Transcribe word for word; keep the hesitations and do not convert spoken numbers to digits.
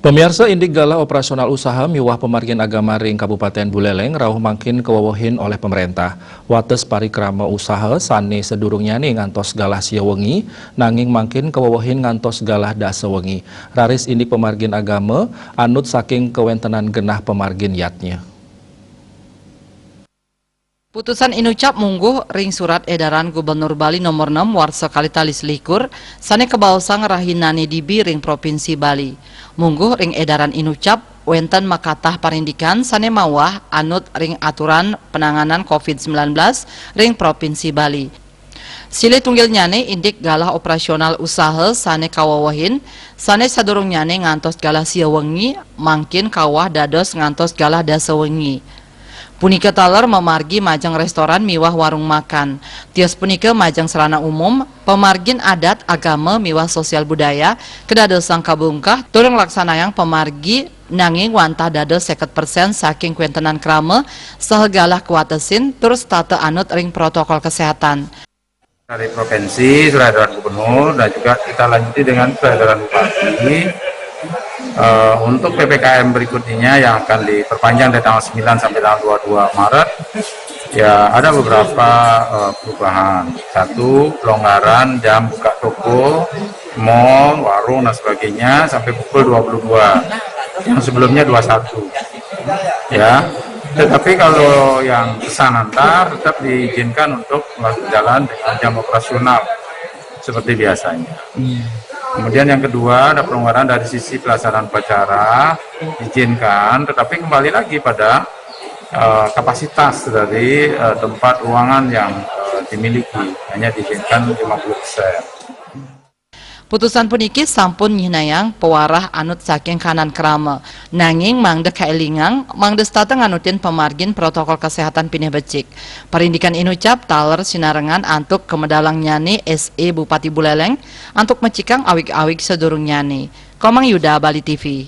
Pamiarsa, indik galah operasional usaha miwah pamargin agama ring Kabupaten Buleleng rauh mangkin kawewehin olih pamarentah. Wates parikrama usaha sane sadurungnyané ngantos galah sia wengi, nanging mangkin kawewehin ngantos galah dasa wengi. Raris indik pamargin agama anut saking kawentenan genah pamargin yatnya. Putusan inucap mungguh ring Surat Edaran Gubernur Bali Nomor enam warsa kalih tali selikur, sane kabaosang rahinané dibi ring Provinsi Bali. Mungguh ring edaran inucap, wenten makatah parindikan sane mawah anut ring aturan penanganan covid sembilan belas ring Provinsi Bali. Silih tunggilnyane indik galah operasional usaha sane kawewehin, sane sadurungnyané ngantos galah sia wengi, mangkin kawah dados ngantos galah dasa wengi. Punika taler mamargi majeng restoran miwah warung makan. Tios punika majeng sarana umum, pamargin adat, agama, miwah sosial budaya, kadadosang kabungkah, tur nglaksanayang pamargi, nanging wantah dados seket persen saking kwentenan krama, saha galah kawatesin, tur setata anut ring protokol kesehatan. Dari provinsi, surat edaran gubernur, dan juga kita lanjuti dengan surat edaran bupati. Eh, untuk P P K M berikutnya yang akan diperpanjang dari tanggal sembilan sampai tanggal dua puluh dua Maret, ya ada beberapa, eh, perubahan. Satu, pelonggaran jam buka toko, mall, warung, dan sebagainya sampai pukul dua puluh dua. Yang sebelumnya dua puluh satu. Ya. Tetapi kalau yang pesan antar tetap diizinkan untuk berjalan dengan jam operasional seperti biasanya. Kemudian yang kedua, ada pelonggaran dari sisi pelaksanaan upacara, izinkan, tetapi kembali lagi pada, eh, kapasitas dari, eh, tempat ruangan yang, eh, dimiliki, hanya diizinkan lima puluh persen. Putusan puniki sampun nyihnayang pawarah anut saking kahanan krama, nanging mangda kaelingang, mangda setata nganutin pamargin protokol kesehatan pinih becik. Parindikan inucap taler sinarengan antuk kamedalangnyané S E Bupati Buleleng antuk mecikang awig-awig sadurungnyané. Komang Yuda, Bali T V.